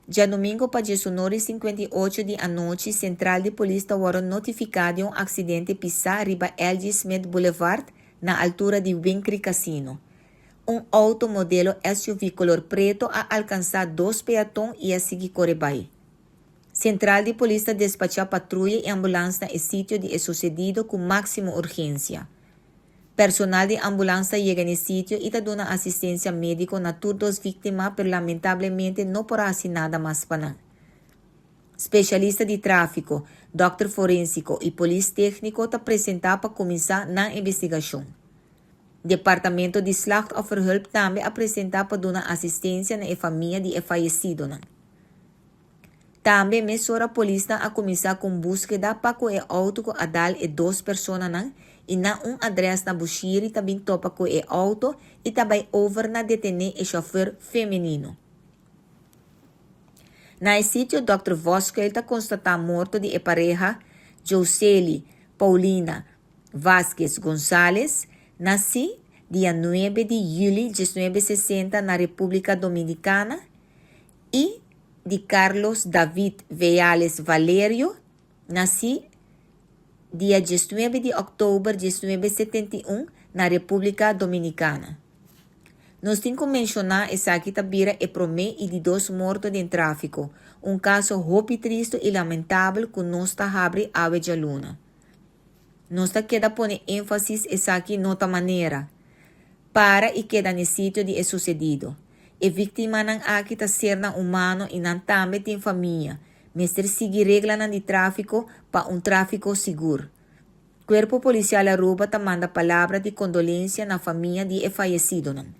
Djadomingo pa 11:58 di anochi, Central di Polis ta wordo notifica di un accidente pisa riba LG. Smith Boulevard na altura di Wincri Casino. Un auto modelo SUV color preto a alcansa dos peaton y a sigui core bay. Central di Polis ta despacha patruya y ambulance na e sitio di e sucedido cu maximo urgencia. Personal di ambulance a yega na e sitio y ta duna asistencia medico na tur dos victima, pero lamentablemente no por haci nada mas pa nan. Specialista di trafico, dokter forensico y polis tecnico ta presenta pa cuminsa na investigacion. Departamento di Slachtofferhulp tambe a presenta pa duna asistencia na famia di fayecido. Tambe mesora polis a cuminsa cu buskeda pa cu e auto cu a dal e dos personanan y na un adres na Bushiri tambe topa cu e auto y tambe over na detene e chauffeur femenino. Na sitio Dr. Voskuil ta constata morto di pareha Joseli Paulina Vázquez González, naci dia 9 di juli di 1960 na Republica Dominicana, y di Carlos David Veales Valerio, naci dia 19 di october di 1971 na Republica Dominicana. Nos tin cu menciona esaki ta bira e prome y di dos morto den trafico, un caso hopi tristo y lamentabel cu nos ta habri awe dialuna. Nos ta keda pone enfasis, esaki no ta manera. Para y keda na sitio di e sucedido. E victimanan aki ta sernan humano y nan tambe tin famia. Mester sigui reglanan di trafico pa un trafico sigur. Cuerpo Policial Aruba ta manda palabra di condolencia na famia di fayecidonan.